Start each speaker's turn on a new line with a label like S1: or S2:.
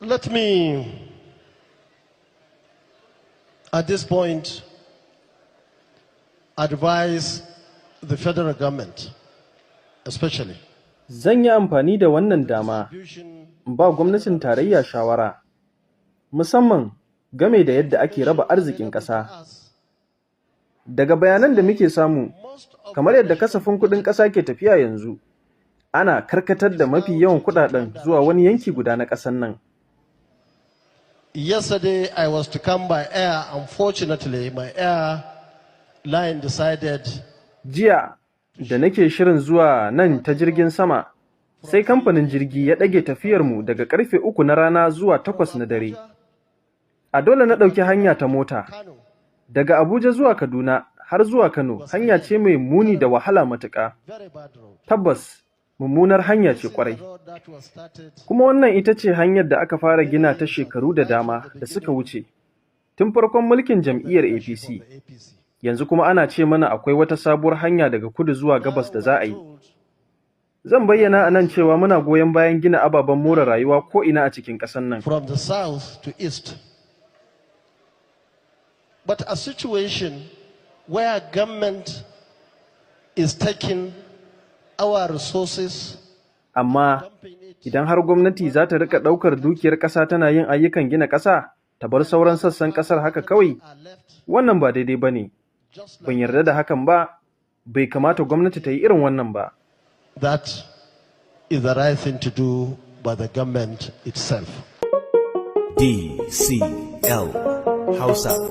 S1: Let me, at this point, advise the federal government, especially.
S2: Zan yi amfani da wannan dama in ba gwamnatin tarayya shawara, musamman game da yadda ake raba arzikin ƙasa. Daga bayanan da muke samu, kamar yadda kasafin kuɗin ƙasa ke tafiya yanzu, ana karkatar da mafi yawan kuɗaɗen zuwa wani yanki guda na ƙasar nan.
S1: Yesterday, I was to come by air. Unfortunately, my airline decided
S2: Jiya da nake shirin zuwa nan ta jirgin sama, sai kamfanin jirgi ya ɗage tafiyarmu daga ƙarfe 3 na rana zuwa 8 na dare. A dole na ɗauki hanya ta mota. Daga Abuja zuwa Kaduna har zuwa Kano hanya ce mai muni da wahala matuƙa.
S1: Very bad road.
S2: Tabbas, mummunar hanya ce ƙwarai.
S1: Road that was started
S2: Kuma wannan ita ce hanyar da aka fara gina ta shekaru da dama da suka wuce, tun farkon mulkin jam'iyyar APC.
S1: The APC.
S2: Yanzu kuma ana ce mana akwai wata sabuwar hanya daga kudu zuwa gabas da za a yi. Zan bayyana a nan cewa muna goyon bayan gina ababen more rayuwa ko'ina a cikin ƙasar nan.
S1: From the south to east. But a situation where government is taking our resources,
S2: Amma
S1: dumping it
S2: idan har gwamnati za ta rika ɗaukar dukiyar ƙasa tana yin ayyukan gina ƙasa, ta bar sauran sassan ƙasar haka kawai,
S1: are left
S2: wannan ba daidai ba ne.
S1: just
S2: Ban
S1: like
S2: yarda da hakan ba, bai kamata gwamnati ta yi irin wannan ba.
S1: That is the right thing to do by the government itself.
S3: DCL Hausa.